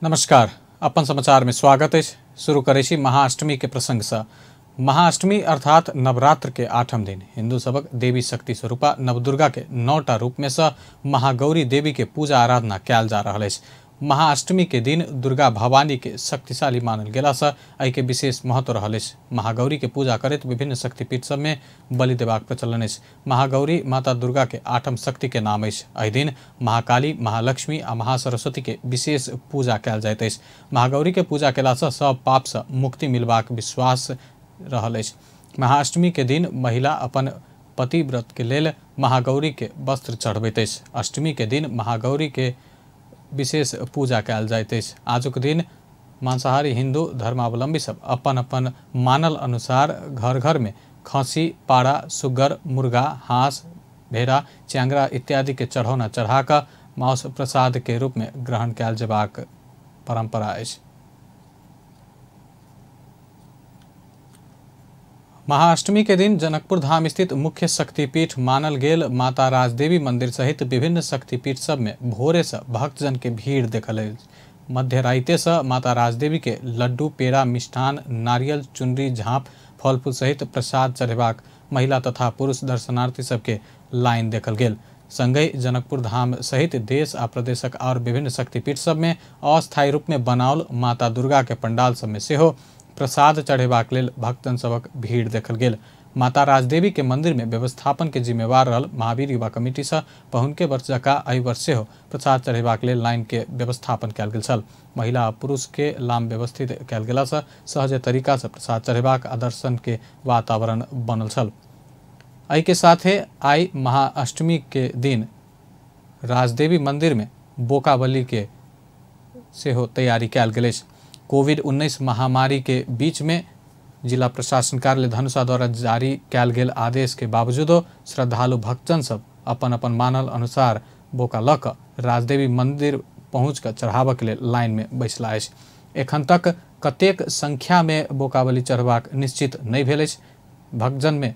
नमस्कार, अपन समाचार में स्वागत है। शुरू करै छी महाअष्टमी के प्रसंग से। महाअष्टमी अर्थात नवरात्र के आठम दिन हिंदू सबक देवी शक्ति स्वरूपा नवदुर्गा के 9टा रूप में से महागौरी देवी के पूजा आराधना कयल जा रहल अछि। महाअष्टमी के दिन दुर्गा भवानी के शक्तिशाली मानल गेला से एहि के विशेष महत्व रहल अछि। महागौरी के पूजा करैत विभिन्न शक्तिपीठ सब में बलि देबाक प्रचलन अछि। महागौरी माता दुर्गा के आठम शक्ति के नाम अछि। एहि दिन महाकाली, महालक्ष्मी आ महासरस्वती के विशेष पूजा कयल जाइत अछि। महागौरी के पूजा केला से सब पाप से मुक्ति मिलबाक विश्वास रहल अछि। महाअष्टमी के दिन महिला अपन पतिव्रत के लेल महागौरी के वस्त्र चढ़बैत अछि। अष्टमी के दिन महागौरी के विशेष पूजा कयल जाइत अछि। आजुक दिन मांसाहारी हिंदू धर्मावलंबी सब अपन अपन मानल अनुसार घर घर में खसी, पारा, सुगर, मुर्गा, हाँस, भेड़ा, च्यांगरा इत्यादि के चढ़ौना चढ़ाकऽ मांस प्रसाद के रूप में ग्रहण कयल जेबाक परंपरा अछि। महाअष्टमी के दिन जनकपुर धाम स्थित मुख्य शक्तिपीठ मानल गेल माता राजदेवी मंदिर सहित विभिन्न शक्तिपीठ सब में भोरे से भक्तजन के भीड़ देखल अछि। मध्य राइते से माता राजदेवी के लड्डू, पेड़ा, मिष्ठान, नारियल, चुनरी, झाँप, फल फूल सहित प्रसाद चढ़ेबाक महिला तथा पुरुष दर्शनार्थी सबके लाइन देखल गेल। संगहि जनकपुर धाम सहित देश आ प्रदेशक और विभिन्न शक्तिपीठ सब में अस्थायी रूप में बनाओल माता दुर्गा के पंडाल सब में सेहो प्रसाद चढ़ेबाक लेल भक्तजन सबक भीड़ देखल गेल। माता राजदेवी के मंदिर में व्यवस्थापन के जिम्मेवार रहल महावीर युवा कमिटी से पहुनके वर्ष जकाँ एहि वर्ष सेहो प्रसाद चढ़ेबाक लेल लाइन के व्यवस्थापन कयल गेल छल। महिला आ पुरुष के लाम व्यवस्थित कयल गेला से सहज तरीका से प्रसाद चढ़ेबाक आ दर्शन के वातावरण बनल छल। एहि के साथे आई महाअष्टमी के दिन राजदेवी मंदिर में बोकाबली के सेहो तैयारी कयल गेल अछि। कोविड-19 महामारी के बीच में जिला प्रशासन कार्यालय धनुषा द्वारा जारी कयल गेल आदेश के बावजूदो श्रद्धालु भक्तजन सब अपन अपन मानल अनुसार बोका लऽ कऽ राजदेवी मंदिर पहुँच कऽ चढ़ाबऽ के लेल लाइन में बैसला अछि। एखन तक कतेक संख्या में बोकाबली चढ़बाक निश्चित नहि भेल अछि। भक्तजन में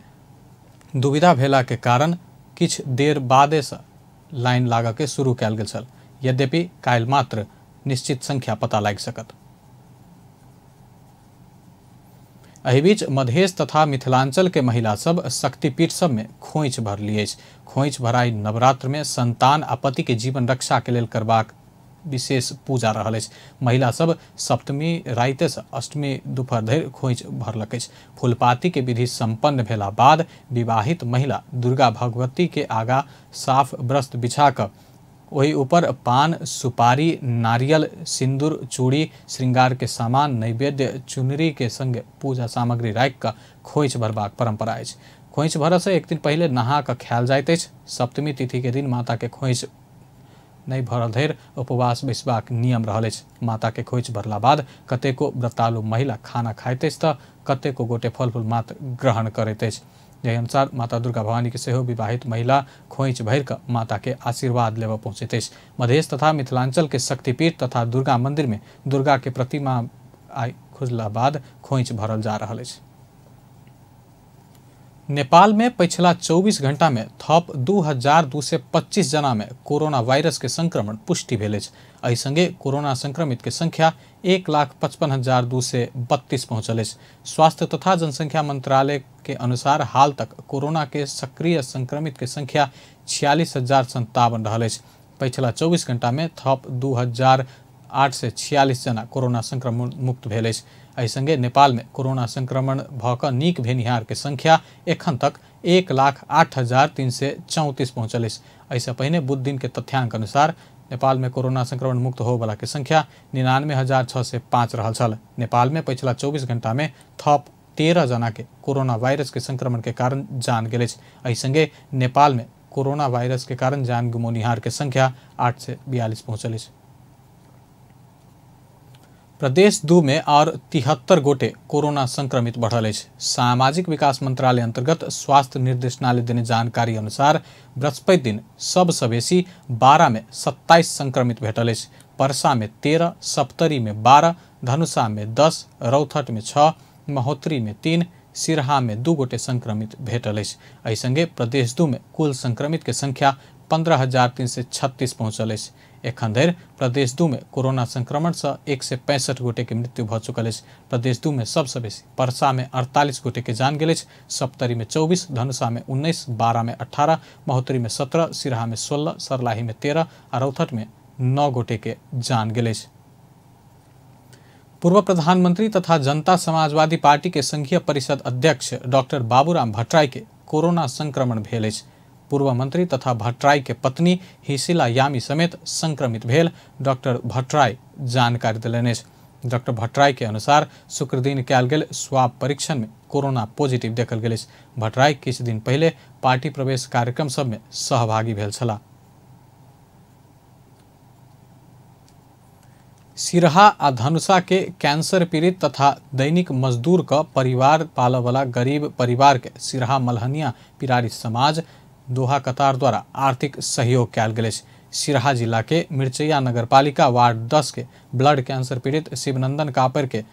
दुविधा भेला के कारण किछु देर बादे से लाइन लागऽ के शुरू कयल गेल छल। यद्यपि काल्हि मात्र निश्चित संख्या पता लागि सकत। एहि बीच मधेश तथा मिथिलांचल के महिला सब शक्तिपीठ सब में खोइछ भरली अछि। खोइछ भराई नवरात्र में संतान आ पति के जीवन रक्षा के लेल करबाक विशेष पूजा रहल अछि। महिला सब सप्तमी राइते से अष्टमी दोपहर धरि खोइछ भरलक अछि। फूलपाती के विधि संपन्न भेला बाद विवाहित महिला दुर्गा भगवती के आगा साफ वस्त्र बिछा कऽ ओहि ऊपर पान, सुपारी, नारियल, सिंदूर, चूड़ी, श्रृंगार के सामान, नैवेद्य, चुनरी के संग पूजा सामग्री राखि कऽ खोइछ भरबाक परंपरा अछि। खोइछ भरऽ से एक दिन पहिले नहा कऽ खायल जाइत अछि। सप्तमी तिथि के दिन माता के खोइछ नहि भरल धरि उपवास बैसबाक नियम रहल अछि। माता के खोइछ भरला बाद कतेको व्रतालु महिला खाना खाइत अछि तऽ कतेको गोटे फल फूल मात्र ग्रहण करैत अछि। जाहि अनुसार माता दुर्गा भवानी के सेहो विवाहित महिला खोइछ भरि कऽ माता के आशीर्वाद लेबऽ पहुँचैत अछि। मधेश तथा मिथिलांचल के शक्तिपीठ तथा दुर्गा मंदिर में दुर्गा के प्रतिमा आइ खुजला बाद खोइछ भरल जा रहल अछि। नेपाल में पिछला 24 घंटा में थप 2225 जना में कोरोना वायरस के संक्रमण पुष्टि भेल अछि। एहि संगे कोरोना संक्रमित के संख्या 1,55,232 पहुंचल अछि। स्वास्थ्य तथा जनसंख्या मंत्रालय के अनुसार हाल तक कोरोना के सक्रिय संक्रमित के संख्या 46,057 रहल अछि। पिछला 24 घंटा में थप 2,846 जना कोरोना संक्रमण मुक्त भेल अछि। एहि संगे नेपाल में कोरोना संक्रमण भऽ कऽ नीक भेनिहार के संख्या एखन तक 1,08,334 पहुंचल अछि। एहिसँ पहिने बुध दिन के तथ्यांक अनुसार नेपाल में कोरोना संक्रमण मुक्त होबला के संख्या 99,605 रहल छल। नेपाल में पिछला 24 घंटा में थप 13 जना के कोरोना वायरस के संक्रमण के कारण जान गेल अछि। एहि संगे नेपाल में कोरोना वायरस के कारण जान गुमौनिहार के संख्या 842 पहुंचल अछि। प्रदेश 2 में और 73 गोटे कोरोना संक्रमित बढ़ल अछि। सामाजिक विकास मंत्रालय अंतर्गत स्वास्थ्य निर्देशनालय देने जानकारी अनुसार बृहस्पति दिन सबसँ बेसी 12 में 27 संक्रमित भेटल अछि। परसा में 13, सप्तरी में 12, धनुषा में 10, रौथट में 6, महोत्तरी में 3, सिरहा में 2 गोटे संक्रमित भेटल अछि। एहि संगे प्रदेश 2 में कुल संक्रमित के संख्या 15,336 पहुँचल अछि। एखन धरि प्रदेश 2 में कोरोना संक्रमण से 165 गोटे के मृत्यु भ चुकल अछि। प्रदेश 2 में सबसे बेसी परसा में 48 गोटे के जान गेल अछि। सप्तरी में 24, धनुषा में 19, बारा में 18, महोत्तरी में 17, सिरहा में 16, सरलाही में 13 आ रौतहट में 9 गोटे के जान गेल अछि। पूर्व प्रधानमंत्री तथा जनता समाजवादी पार्टी के संघीय परिषद अध्यक्ष डॉक्टर बाबूराम भट्टराई के कोरोना संक्रमण भेल अछि। पूर्व मंत्री तथा भट्टराई के पत्नी हिसिला यामी समेत संक्रमित भेल डॉक्टर भट्टराई जानकारी देलनि अछि। डॉक्टर भट्टराई के अनुसार शुक्रदिन कयल गेल स्वाब परीक्षण में कोरोना पॉजिटिव देखल गेल अछि। भट्टराई किछु दिन पहिले पार्टी प्रवेश कार्यक्रम सब में सहभागी भेल छलाह। सिरहा आ धनुषा के कैंसर पीड़ित तथा दैनिक मजदूर का परिवार पालऽवला गरीब परिवार के सिरहा मलहनिया पिरारी समाज दोहा कतार द्वारा आर्थिक सहयोग कयल गेल अछि। सिरहा जिला के मिर्चैया नगरपालिका वार्ड 10 के ब्लड कैंसर पीड़ित शिवनंदन कापर के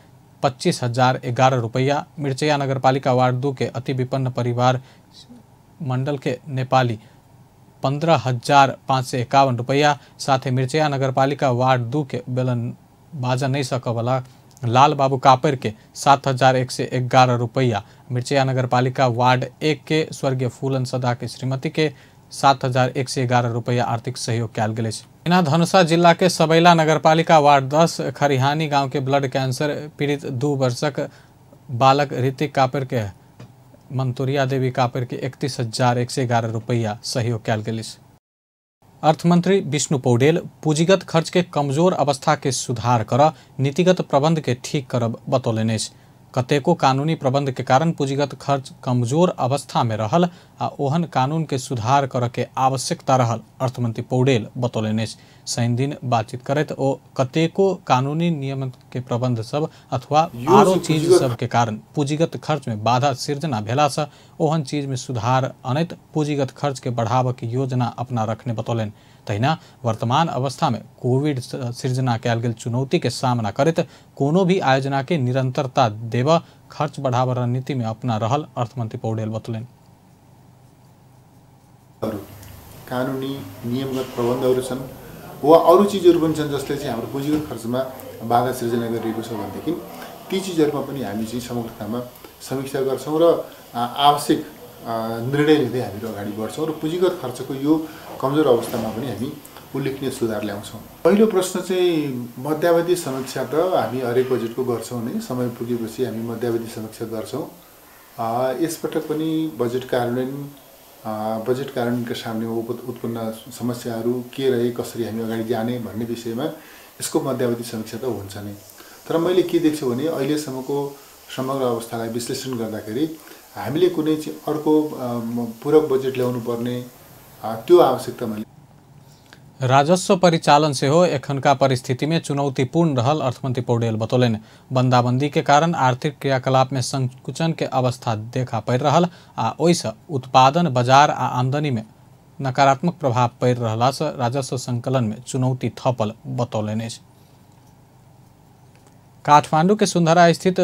25,011 रुपया, मिर्चैया नगरपालिका वार्ड 2 के अति विपन्न परिवार मंडल के नेपाली 15,551 रुपया, साथ ही मिर्चैया नगरपालिका वार्ड 2 के बेलन बाजा नहीं सकवला लाल बाबू कापर के 7,111 रुपया, मिर्चैया नगरपालिका वार्ड 1 के स्वर्गीय फूलन सदा के श्रीमती के 7,111 रुपया आर्थिक सहयोग कयल गेल अछि। एना धनुषा जिला के सबैला नगरपालिका वार्ड 10 खरिहानी गांव के ब्लड कैंसर पीड़ित 2 वर्षक बालक ऋतिक कापर के मंतुरिया देवी कापर के 31,111 रुपया सहयोग कयल गेल अछि। अर्थमंत्री विष्णु पौडेल पूंजीगत खर्च के कमजोर अवस्था के सुधार कर नीतिगत प्रबंध के ठीक करब बतौलनि अछि। कतेको कानूनी प्रबंध के कारण पूंजीगत खर्च कमजोर अवस्था में रहल आ ओहन कानून के सुधार कर के आवश्यकता रहल अर्थमंत्री पौडेल बतौलनि अछि। शनि दिन बातचीत करैत ओ कतेको कानूनी नियम के प्रबंध सब अथवा आरो चीज सब के कारण पूंजीगत खर्च में बाधा सिर्जना भेला से ओहन चीज में सुधार अनैत पूंजीगत खर्च के बढ़ाव के योजना अपना रखने बतौलनि। तहिना वर्तमान अवस्था में कोविड सिर्जना कयल गेल चुनौती के सामना करैत कोनो भी आयोजना के निरंतरता देव खर्च बढ़ाव रणनीति में अपना रहल अर्थमंत्री पौडेल बतौलनि। कानुनी नियमगत प्रबन्धहरू छन् वा अरू चिजहरू पनि छन् जसले चाहिँ हाम्रो पुँजीगत खर्चमा बाधा सिर्जना गरिरहेको छ भनेदेखि ती चिजहरूमा पनि हामी चाहिँ समग्रतामा समीक्षा गर्छौँ र आवश्यक निर्णय लिँदै हामीहरू अगाडि बढ्छौँ र पुँजीगत खर्चको यो कमजोर अवस्थामा पनि हामी उल्लेखनीय सुधार ल्याउँछौँ। पहिलो प्रश्न चाहिँ मध्यावधि समीक्षा त हामी हरेक बजेटको गर्छौँ नै, समय पुगेपछि हामी मध्यावधि समीक्षा गर्छौँ। यसपटक पनि बजेट कार्यान्वयनका सामने उत्पन्न समस्याहरू के रहे, कसरी हामी अगाडि जाने भन्ने विषयमा यसको मध्यावधि समीक्षा त हुन्छ नै। तर मैले के देख्छु भने अहिलेसम्मको समग्र अवस्थालाई विश्लेषण गर्दाखेरि हामीले कुनै चाहिँ अर्को पूरक बजेट ल्याउनु पर्ने त्यो आवश्यकता मैले राजस्व परिचालन सेहो एखनका परिस्थिति में चुनौतीपूर्ण रहल अर्थमंत्री पौडेल बतौलनि। बंदाबंदी के कारण आर्थिक क्रियाकलाप में संकुचन के अवस्था देखा पड़ि रहल आ ओहिसँ उत्पादन बाजार आ आमदनी में नकारात्मक प्रभाव पड़ि रहला से राजस्व संकलन में चुनौती थपल बतौलनि अछि। काठमांडू के सुंदरा स्थित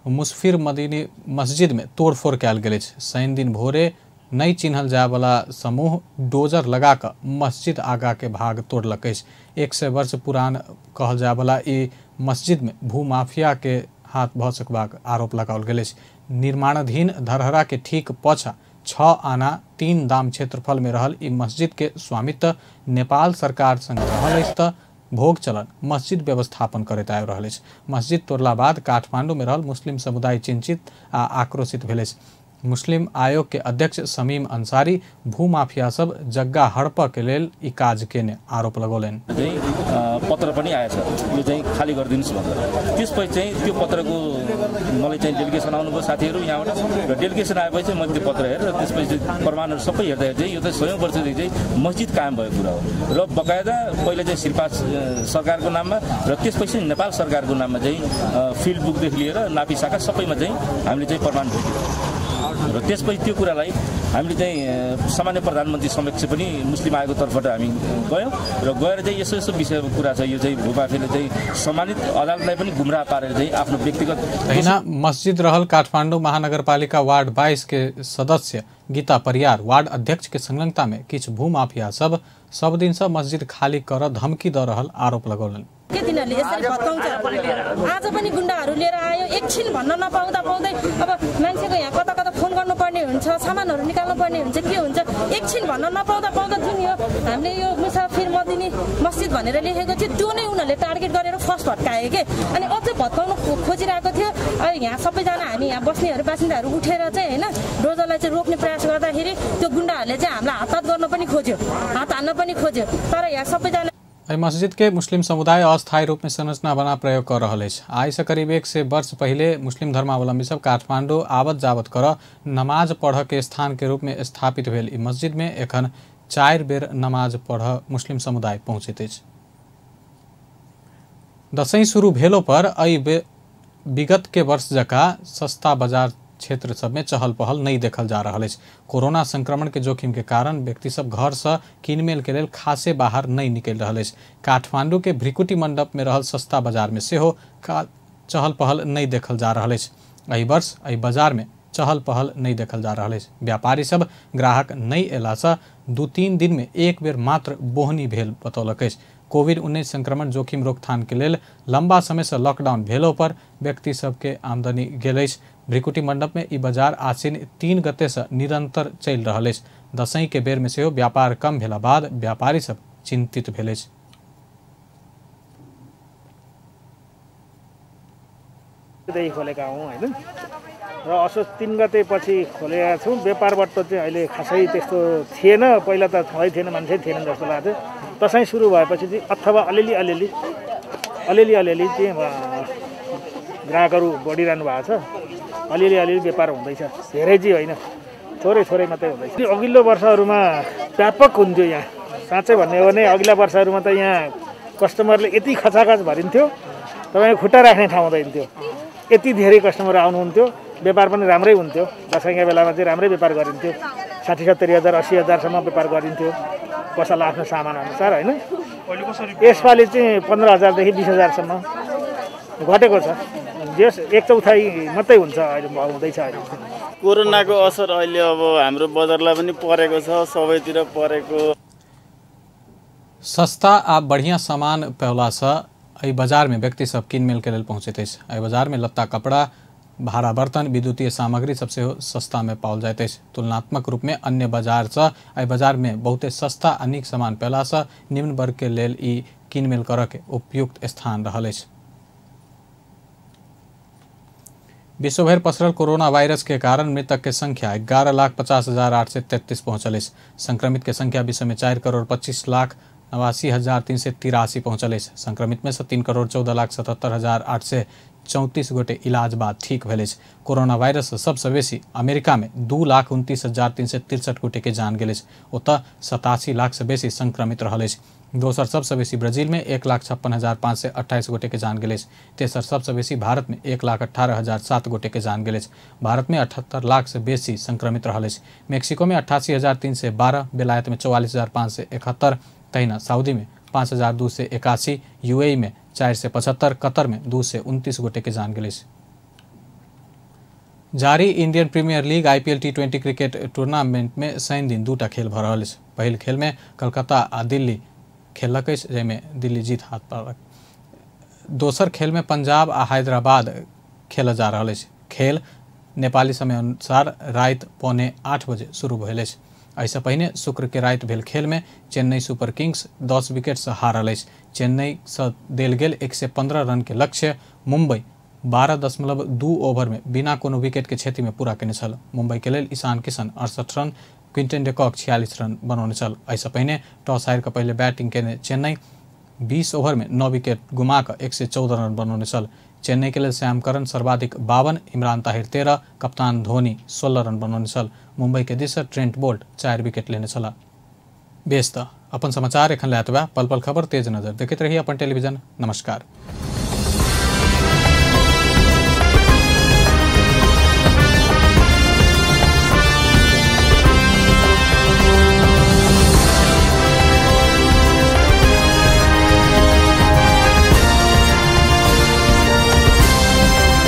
मुसफिर मदीनी मस्जिद में तोड़फोड़ कयल गेल अछि। शनि दिन भोरे नहीं चिन्हल जायवला समूह डोजर लगाकर मस्जिद आगा के भाग तोड़लक अछि। 100 वर्ष पुरान कहल जायवला ई मस्जिद में भूमाफिया के हाथ भऽ सकबाक आरोप लगाओल गेल अछि। निर्माणाधीन धरहरा के ठीक पाछा 6 आना 3 दाम क्षेत्रफल में रहल ई मस्जिद के स्वामित्व नेपाल सरकार संग रहल अछि त भोग चलन मस्जिद व्यवस्थापन करैत आबि रहल अछि। मस्जिद तोड़ला बाद काठमांडू में रहल मुस्लिम समुदाय चिंतित आ आक्रोशित भेल अछि। मुस्लिम आयोग के अध्यक्ष समीम अंसारी भूमाफिया सब जग्गा हड़प के लेल ई काज केने आरोप लगौलनि। पत्र पनि आएछ यो चाहिँ खाली गरिदिनुस् भनेर। त्यसपछि चाहिँ त्यो पत्रको मलाई चाहिँ डेलिगेसन आउनुभयो साथीहरू यहाँबाट र डेलिगेसन आएपछि मैले त्यो पत्र हेरेँ र त्यसपछि प्रमाणहरू सबै हेर्दाखेरि चाहिँ यो त 100 वर्षदेखि चाहिँ मस्जिद कायम भएको कुरा हो र बकायदा पहिला चाहिँ शिरपा सरकारको नाममा र त्यसपछि नेपाल सरकारको नाममा चाहिँ फिल्ड बुकदेखि लिएर नापी शाखा सबैमा चाहिँ हामीले चाहिँ प्रमाण भेट्यौँ। र त्यसपछि त्यो कुरालाई हामीले चाहिँ सामान्य प्रधानमन्त्री समक्ष पनि मुस्लिम आयोगको तर्फबाट हामी गयौँ र गएर चाहिँ यसो यसो विषयको कुरा छ, यो चाहिँ भूमाफियाले चाहिँ सम्मानित अदालतलाई पनि गुमराह पारेर चाहिँ आफ्नो व्यक्तिगत। तहिना मस्जिद रहल काठमाडौँ महानगरपालिका वार्ड 22 के सदस्य गीता परियार वार्ड अध्यक्ष के संलग्नता में किछु भूमाफिया सब सब दिन से मस्जिद खाली कर धमकी द रहल आरोप लगौलनि। के तिनीहरूले यसरी भत्काउँछ? आज पनि गुन्डाहरू लिएर आयो, एकछिन भन्न नपाउँदा पाउँदै अब मान्छेको यहाँ कता कता फोन गर्नुपर्ने हुन्छ, सामानहरू निकाल्नु पर्ने हुन्छ, के हुन्छ, एकछिन भन्न नपाउँदा पाउँदा जुन यो हामीले यो मुसाफिर मदिनी मस्जिद भनेर लेखेको थियो त्यो नै उनीहरूले टार्गेट गरेर फर्स्ट भत्कायो के। अनि अझै भत्काउनु खोजिरहेको थियो। यहाँ सबैजना हामी यहाँ बस्नेहरू बासिन्दाहरू उठेर चाहिँ होइन डोजरलाई चाहिँ रोक्ने प्रयास गर्दाखेरि त्यो गुन्डाहरूले चाहिँ हामीलाई हातपात गर्न पनि खोज्यो, हात हान्न पनि खोज्यो, तर यहाँ सबैजना। एहि मस्जिद के मुस्लिम समुदाय अस्थायी रूप में संरचना बना प्रयोग कर रहल अछि। आइ से करीब 100 वर्ष पहले मुस्लिम धर्मावलंबी सब काठमांडू आवत जावत कर नमाज पढ़ के स्थान के रूप में स्थापित भेल ई मस्जिद में एखन 4 बेर नमाज पढ़ मुस्लिम समुदाय पहुँचैत अछि। दसैँ शुरू भेलो पर एहि विगत के वर्ष जकाँ सस्ता बाजार क्षेत्र सब में चहल पहल नहीं देखल जा रहा है। कोरोना संक्रमण के जोखिम के कारण व्यक्ति सब घर से किनमेल के लेल खासे बाहर नहीं निकल रहा है। काठमांडू के भ्रिकुटी मंडप में रहल सस्ता बाजार में सेहो चहल पहल नहीं देखल जा रहा है। एहि वर्ष एहि बाजार में चहल पहल नहीं देखल जा रहा है। व्यापारी सब ग्राहक नहीं अयला से 2-3 दिन में एक बेर मात्र बोहनी भेल बतौलक अछि। कोविड-19 संक्रमण जोखिम रोकथाम के लेल लंबा समय से लॉकडाउन भेलो पर व्यक्ति सबके आमदनी गेल अछि। भ्रिकुटी मंडप में ई बाजार आश्विन 3 गते से निरंतर चलि रहल अछि। दसैँ के बेर में सेहो व्यापार कम भेला बाद व्यापारी सब चिंतित भेल अछि। खोलेका हौँ होइन र असोज 3 गतेपछि खोलेका छौँ। व्यापार बट्टो चाहिँ अहिले खासै त्यस्तो थिएन, पहिला त छँदै थिएन, मान्छे थिएन जस्तो लाग्थ्यो। दसैँ सुरु भएपछि चाहिँ अथवा अलिअलि अलिअलि अलिअलि चाहिँ ग्राहकहरू बढिरहनु भएको छ, अलिअलि अलिअलि व्यापार हुँदैछ, धेरै चाहिँ होइन, थोरै थोरै मात्रै हुँदैछ। अघिल्लो वर्षहरूमा व्यापक हुन्थ्यो यहाँ, साँच्चै भन्ने हो भने अघिल्ला वर्षहरूमा त यहाँ कस्टमरले यति खचाखच भरिन्थ्यो, तपाईँको खुट्टा राख्ने ठाउँ हुँदैन थियो, यति धेरै कस्टमर आउनुहुन्थ्यो, व्यापार पनि राम्रै हुन्थ्यो। दसैँका बेलामा चाहिँ राम्रै व्यापार गरिन्थ्यो, 60-70 हजार 80 हजारसम्म व्यापार गरिन्थ्यो पसल आफ्नो सामान अनुसार होइन। यसपालि चाहिँ 15 हजारदेखि 20 हजारसम्म घटेको छ, जस 1/4 मात्रै हुन्छ अहिले हुँदैछ। अहिले कोरोनाको असर अहिले अब हाम्रो बजारलाई पनि परेको छ, सबैतिर परेको। सस्ता आ बढ़िया सामान पौला से एहि बाजार में व्यक्ति सब किनमेल के लेल पहुँचैत अछि। एहि बाजार में लत्ता कपड़ा, भाड़ा बर्तन, विद्युतीय सामग्री सब सेहो सस्ता में पाओल जाइत अछि। तुलनात्मक रूप में अन्य बाजार से एहि बाजार में बहुते सस्ता आ नीक सामान पयला से निम्न वर्ग के लेल ई किनमेल करऽ के उपयुक्त स्थान रहल अछि। विश्वभरि पसरल कोरोना वायरस के कारण मृतक के संख्या 11,50,833 पहुँचल अछि। संक्रमित के संख्या विश्व में 4,25,89,383 पहुँचल अछि। संक्रमित में से 3,14,77,834 गोटे इलाज बाद ठीक भेल अछि। कोरोना वायरस सबसँ बेसी अमेरिका में 2,29,363 गोटे के जान गेल अछि। ओतऽ 87 लाख से बेसी संक्रमित रहल अछि। दोसर सबसँ बेसी ब्राजील में 1,56,528 गोटे के जान गेल अछि। तेसर सबसँ बेसी भारत में 1,18,007 गोटे के जान गेल अछि। भारत में 78 लाख से बेसी संक्रमित रहल अछि। मेक्सिको में 88,312, बेलायत में 44,571, तहिना सऊदी में 5,281, यूएई में 475, कतर में 229 गोटे के जान गेल अछि। जारी Indian Premier League IPL T20 cricket tournament में शनि दिन 2टा खेल भऽ रहल अछि। पहिल खेल में कलकत्ता आ दिल्ली खेललक अछि, जाहिमे दिल्ली जीत हाथ पालक। दोसर खेल में पंजाब आ हैदराबाद खेलल जा रहल अछि। खेल नेपाली समय अनुसार राति 7:45 बजे शुरू भेल अछि। एहिसँ पहिने शुक्र के राति भेल खेल में चेन्नई सुपर किंग्स 10 विकेट से हारल अछि। चेन्नई से देल गेल 115 रन के लक्ष्य मुंबई 12.2 ओवर में बिना कोनो विकेट के क्षति में पूरा केने छल। मुंबई के लेल Ishan Kishan 68 run, Quinton de Kock 46 run बनौने छल। एहिसँ पहिने टॉस हारि कऽ पहिले बैटिंग केने चेन्नई 20 ओवर में 9 विकेट गुमा कऽ 114 रन बनौने छल। चेन्नई के लेल श्याम करन सर्वाधिक 52, इमरान ताहिर 13, कप्तान धोनी 16 रन बनौने छल। मुंबई के दिस ट्रेंट बोल्ट 4 विकेट लेने छलाह। बेस तऽ अपन समाचार एखन लए एतबा। पल पल खबर तेज नजर देखैत रही अपन टेलीविजन। नमस्कार।